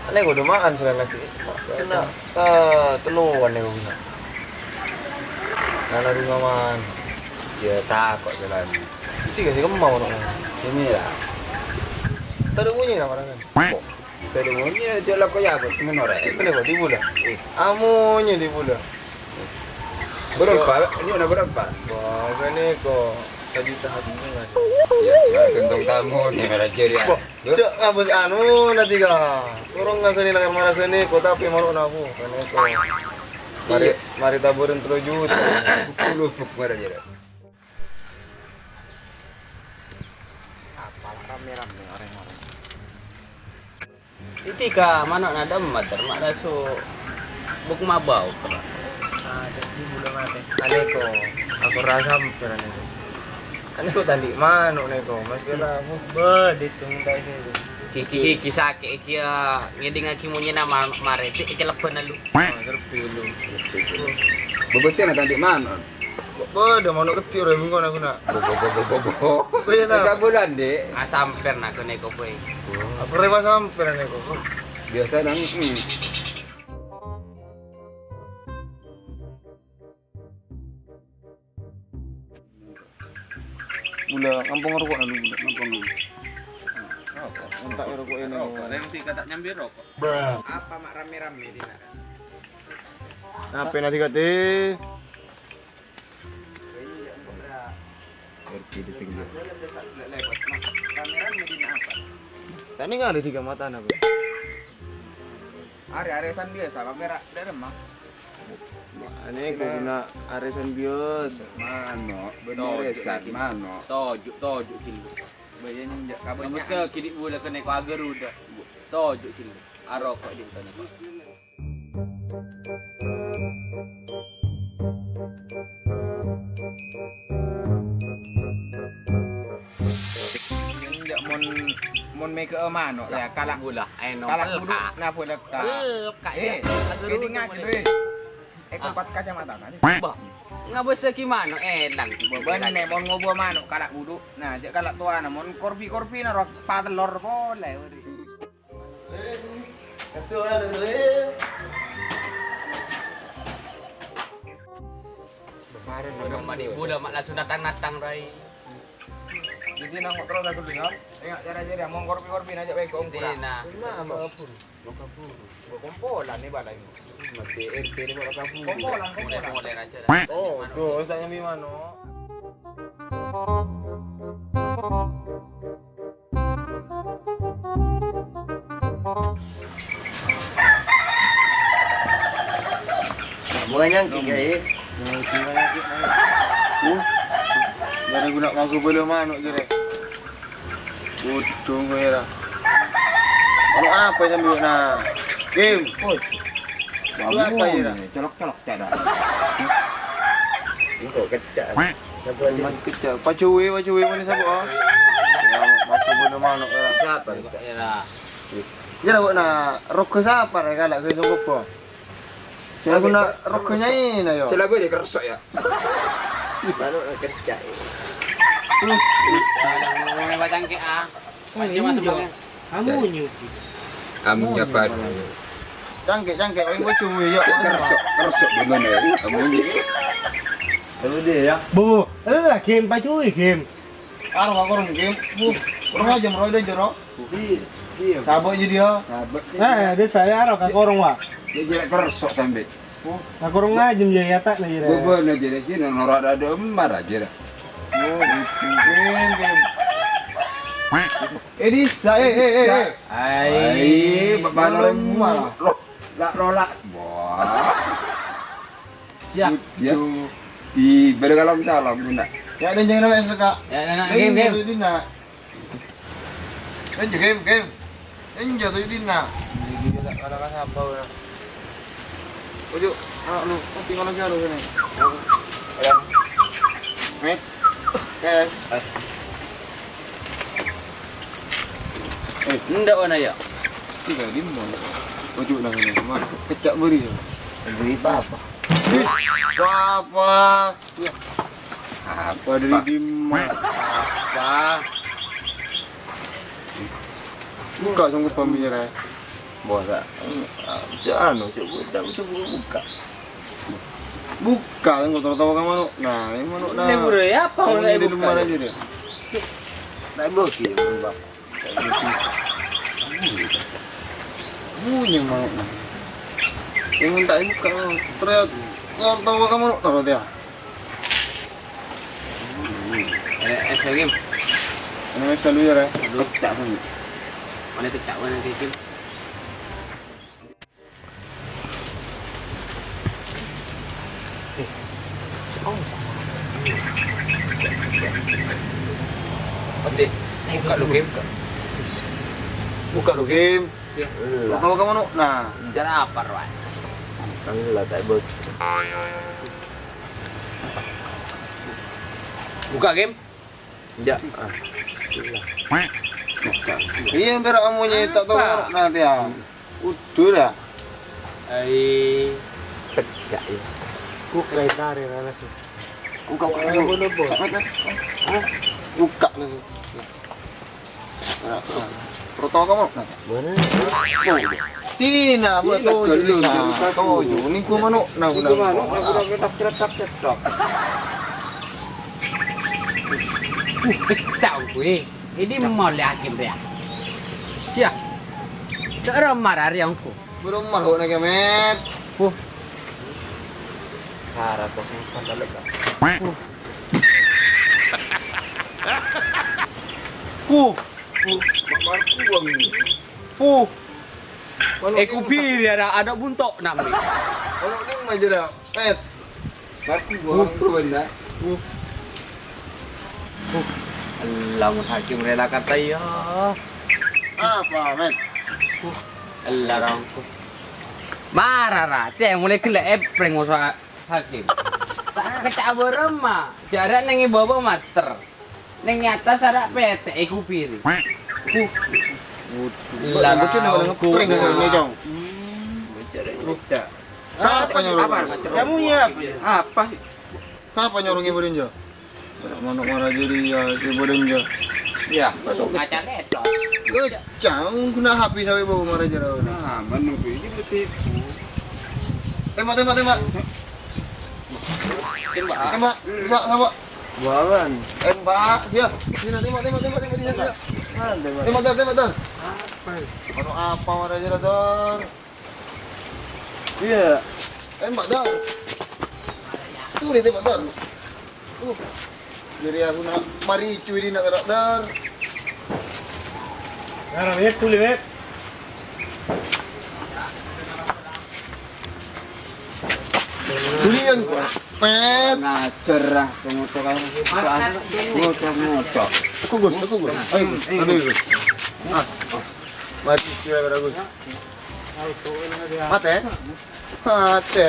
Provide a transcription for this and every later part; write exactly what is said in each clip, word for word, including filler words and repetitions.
Anè kodhu ma'an sè laèn lagi. Kèna, eh, tellowan nè kodhu. Ana ruma man. Iyâ, tako' jhâlân. Iti kasih kemma, no. Sini lah. Tadâ' bunyi, no, marèn. Tadâ' bunyi, dia lako ya, bos, ngono, rè. Kèna kok, di bulâ. Eh. Amonye di bulâ. Berapa? Ini udah berapa? Wah, ini kok. Sajuta hati. Ya, ya, kantong tamu nih, manajer ya. Wah, cek ngabâs anu nanti, Kak. Korang ngasani lakar marasani kota pe mano' nabu. Kene ko. Mari, iya, mari taburan tello juta. Lubuk-lubuk manajer. Apa rame-rame orang-orang? Iti ka mano' na dâ' emma, ter ma' raso buk mabau, ter. Ah, jadi bulu mate. Anè ko, aku rasa mikir anè ko. Anè ko tandhi' mano' nè ko, Mas kira aku. Bâ, ditung ta' itu. Kiki, kiki sakè' kèya ngèdingngaghi monyèna mano' marè, ti' ècalebban lu. Ah, terpilu. Bobotèna tandhi' mano'. Bâdâ mano' ketti' orèng bengkona guna. Bo, bo, bo, bo, bo, bo. Iya, nah. Tiga bulan, Dek. Ah, samper na kene ko, boy. Apa rema samper ne ko? Biasa nang, hmm. Bula, ngampong rokok lalu, bula, ngampong. Rokok. Entak rokok ini. Rokok, nanti kata nyambi rokok. Apa mak rame-rame di sana? Apa nanti kata? Pergi di pinggir. Rame-rame di apa? Tadi nggak ada tiga mata, apa? Are-aresan biasa, Pak, perak dari rumah. Ane guna aresan biasa. Mano', bener aresan, mano'. Toju', toju' kilo. Bayang jak, kamu kamu banyak. Segi di bula kene ko agar udah. Toju' kilo. Arokok di sana. Enjak mon, mon mega mano' ya, kalak bula. Kalak bulu, napa leka? Pelek, Kak, eh, ya. Jadi ngajak, eh. Eh, empat kacamata kan? Bah, ngabasa gimana? Elang. Beban nih, mon ngobo mano', kalak bulu. Nah, jak kalak tuana, mon korbi-korbi naro patelor pole. Udah mandi bula, mak langsung natang-natang, Rai. Jadi nang terus aku dengar. Enggak, cara-cara, mau korbi-korbi aja, weh, kok. Dina. Mau kabur. Mau kabur. Mau kompolan nih, balai. Mati R T ini mau kabur. Kompolan, kompolan. Mulai-mulai aja. Oh, tuh, saya mano'. Bukan nyangkik, ya, eh. Huh? Gara guna mau kebeli mano', kira. Budung, kira. Mano' apa yang sambil, nah? Kim. Oi. Itu apa, kira? Colok-colok, cak, dah. Engko' kecak. Sapa aja? Mas kecak. Pacuwi, pacuwi, mana sapa, ah? Ya, mas kebeli mano', kira. Siapa? Kira. Ya, lah, nah, rogo sapa, rek, kalak, gue sanggup, po? Saya guna rogo nyai, nah, yo. Saya lagu aja kersok, ya. Baru kerja. Jangan ngomongin wacang ke, ah. Pasti masuk, iya. Kamu nyuci. Kamu nyapa? Cangkik, cangkik, oh, gue cumi, yo. Kersok, kersok gimana, ya? Kamu nyuci. Lalu dia, ya. Bu, eh, game, pacuwi, game. Karo ka korong, Kim. Wuh, kurang aja, Bro, dia, Jero. Iya, iya. Sabuk aja dia. Sabuk sih. Eh, dia saya aro ka korong, Wak. Dia jelek kersok sampai. Ka korong aja, ya, ya, tak, nah, ya. Bubur aja di sini, norak ada emar aja dah. Oh, Kim, Kim. Eh, bisa, eh, eh, eh, eh. Ai, bapak normal. Loh, lak lolak. Wah. Siap. Ya. Di bere kalong salam, Bunda. Ya, dan jangan sampai suka. Ya, nah, nah, game, game. Dina. Dan game, game. Dan jatuh di Dina. Ini dia tak ada kasih apa, udah. Ojo, anak lu, kopi kalau jauh sini. Ayo. Met. Yes. Eh, ndak wana ya? Tiga lima. Ojo nang ini, Mas. Kecak beri ya. Beri apa? Ih, apa? Apa dari Dimas? Apa? Buka sungguh pamir ya. Bos, ah, cè' anu, cè' bu-, cè' bu-, cè' bu-, bukka'. Bukka', engko' tao-tao ka mano'. Nah, ini mano', nah. Ini buru ya, apa? Ini mano' di bukka' luar ya? Aja dia. Tak bukti, Bang. Bunyi mano', nah. Ini tak bukka', ternyata tao-tao ka mano', nah, dia. Eh, es lagi, Em. Ini es dulu ya, Re. Aduh. Pecah, Bang. Mana pecah, mana, Kim? Oke, buka lu, Kim. Buka lu, Kim. Iya. Buka, buka, mano'. Nah. Jangan lapar, Wan. Alhamdulillah, tak bos. Buka, Kim. Enjâ'. Ah. Iya, berak amonye tak tao. Apa? Nanti, ah. Udur, ah. Ai. Tegak, ya. Ku kaitan, ya, langsung. Buka, buka, buka. Buka, buka. Hah? Buka, langsung. Nah, nah. Protokol, nah. Mana? Tina, betul. Tina, betul. Ini gua mano', nah, ini gua mano', nah, nah, nah, nah, nah, nah. Uh, pecah gue. Ini mau liatin dia. Siap. Cara marah yang ku. Belum mau nak, Met. Uh. Cara kok bukan lalu, Kak. Uh. Uh. Uh, mak marku bang ini. Uh. Walau eh, ini kupiri ada, ada buntok nang. Walau ini mah jera, Met. Marku bang, uh, benda. Uh. Uh. Lamun Hakim rela kata ya. Apa, Met? Uh. Allah rangku. Marah, ra. Cek mulai gelek epreng musuh Hakim. Tak kecak bareng, Mak. Jarak neng bawah master. Neng atas ada P T E kupiri. Huh. Lah, bocor nang ngeprank ini, Cong. Hmm, bocor ini, Cak. Siapa nyuruh? Apa? Kamu ya apa ya? Apa sih? Siapa nyuruh ngiburin, Jo? Mano' marajâriyâ, ngiburin, Jo. Iya. Ngaca letok. Eh, Cong, guna H P sampai bau marajâriyâ. Nah, mano' ini berarti. Tembak, tembak, tembak. Tembak. Tembak. Bisa, sama. Buangan. Tembak, ya. Sini, tembak, tembak, tembak, tembak, tembak. Mana tembak? Tembak, Dar, tembak, Dar. Apa? Mano' apa marajâriyâ, Dar? Iya. Tembak, Dar. Tuh, dia tembak, Dar. Uh. Jadi aku nak mari cuy di nak, Dar. Dar, wet, tuh, wet. Julian, Pet. Ngajar ah, pengoco kayak gitu. Ngocok, ngocok. Aku, Gus, aku, Gus. Ayo, Gus. Aduh, Gus. Ah. Mati sih ya, Gus. Mati. Mati.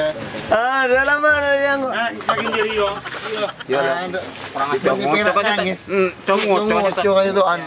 Ah, udah lama ada yang. Nah, saking diri yo. Iya. Iya lah. Kurang ajar. Ngocok aja, nangis. Hmm, cowok ngocok aja, ngocok aja tuh, an.